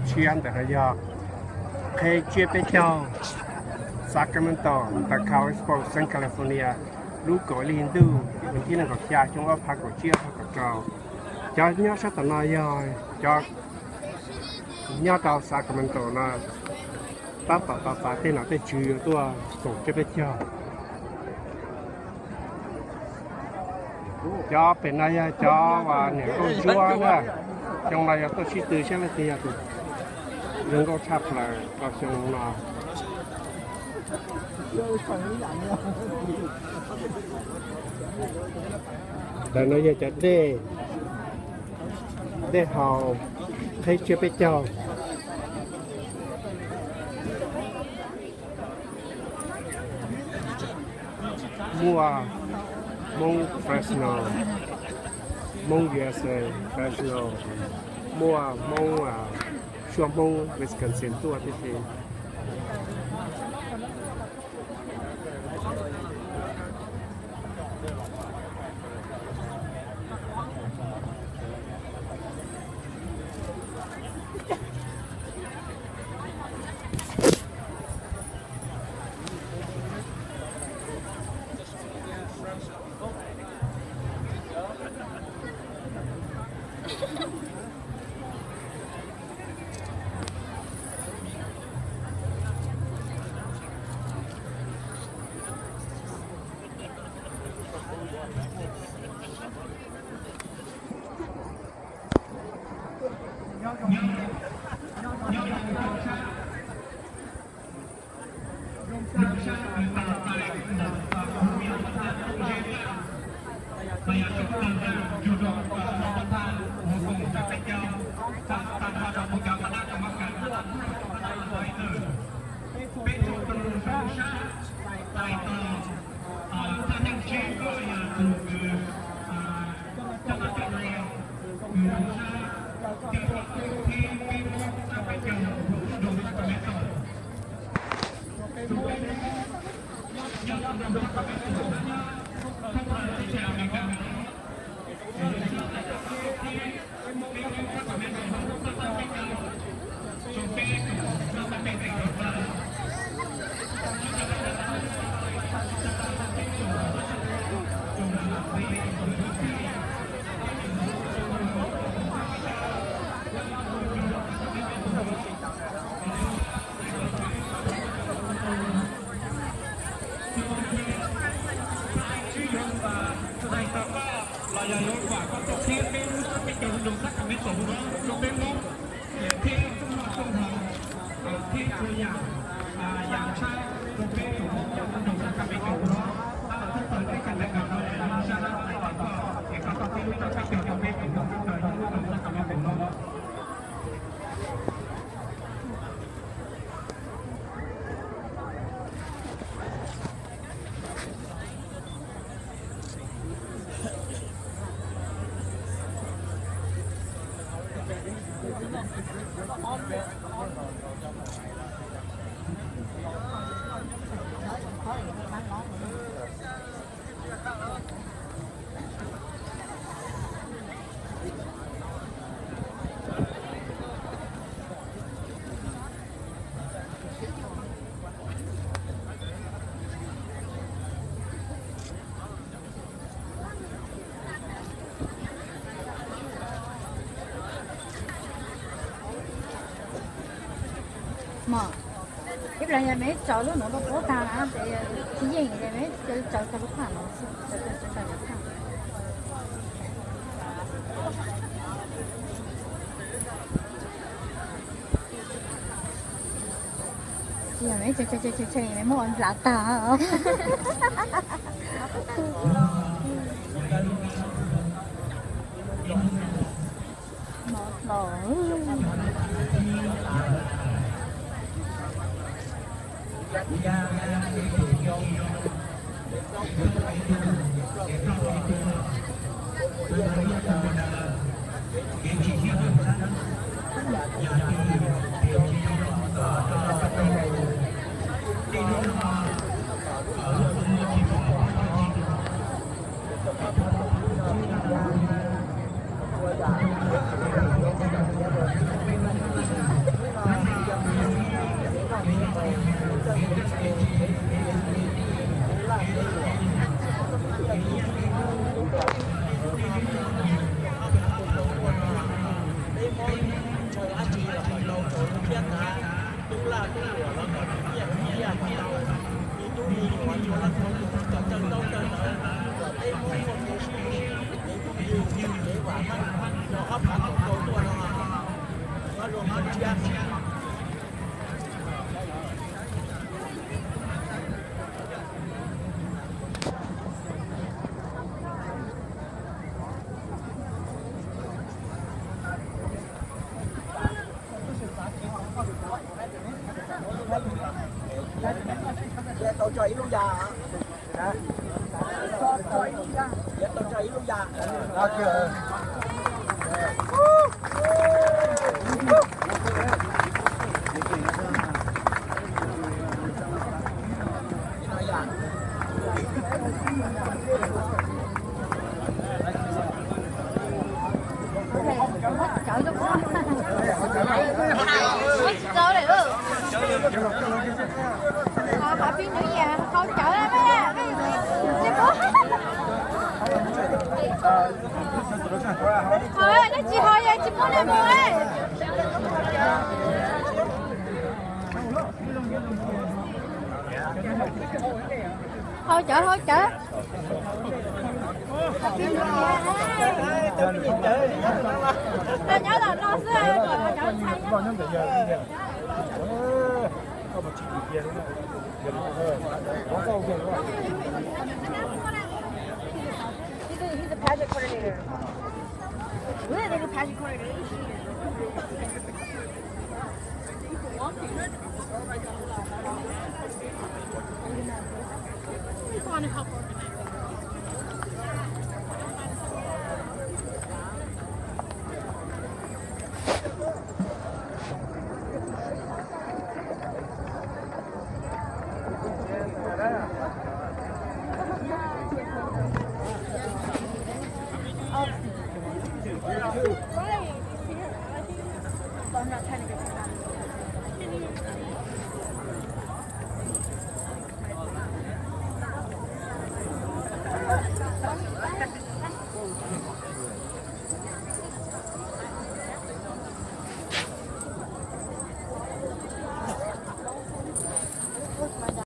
Tshiab ntawm no yog qheb tsiab peb caug Sacramento ntawm College Park, Southern California, lub kaum ib hlis ntuj, vas thib nees nkaum xya, xyoo ob phav kaum tsib ob phav kaum rau. Cov nyob sab tom no yog cov nyob rau Sacramento no tab tom tos txais tej nom tej tswv yuav tuaj koom tsiab peb caug. Cov pem no yog cov uas niam nkauj ntsuab na, xyoo no yog tuaj sib tw saib leej twg yog tus zoo nkauj tshaj plaws rau xyoo no. Ntawm no yog cov dej, dej haus, qheb tsiab peb caug. Muaj Hmoob Fresno, Hmoob U S A, Fresno, muaj Hmoob suab Hmoob Wisconsin tuaj tib si. Los yog yuav vam koj tuaj qhib peb lub sab peb caug zoo Sacramento no rau peb Hmoob, thiab kuj muaj tooj hlau thiab txhua yam, yam tshaib rau peb tus Hmoob nyob rau Sacramento no. Tab tom tawm peb cov ntawv kom no, sab laj tais tos koj es kom koj qhib lub sab peb caug rau peb tus Hmoob nyob rau Sacramento no. Mom, ib pliag yog meb tsaws lub no rau puab tag na, ces tsis yeej, ces meb tsaws tau lub phaj no xwb, tsaws tau cov phaj. Tsis yog meb tsaws tsaws tsaws tsaws meb muab ua nplav tag. Mov los. Tub laj tub luam los kom nyiaj nyiaj tau, tub me nyuam los kom cawj ntaub cawj ntawv, kom peb Hmoob muaj kev sib hlub, kev phooj ywg, kev vam meej, rau ob phav kaum rau tuaj no, nyob zoo txhua tsav. Tau tso ib lub ya. Tau tso ib lub ya. Tsis ho tsis muaj neeg mus. Haus cawv, haus cawv. Nyob los no xwb. He's a, he's a pageant coordinator. Really, like a pageant coordinator.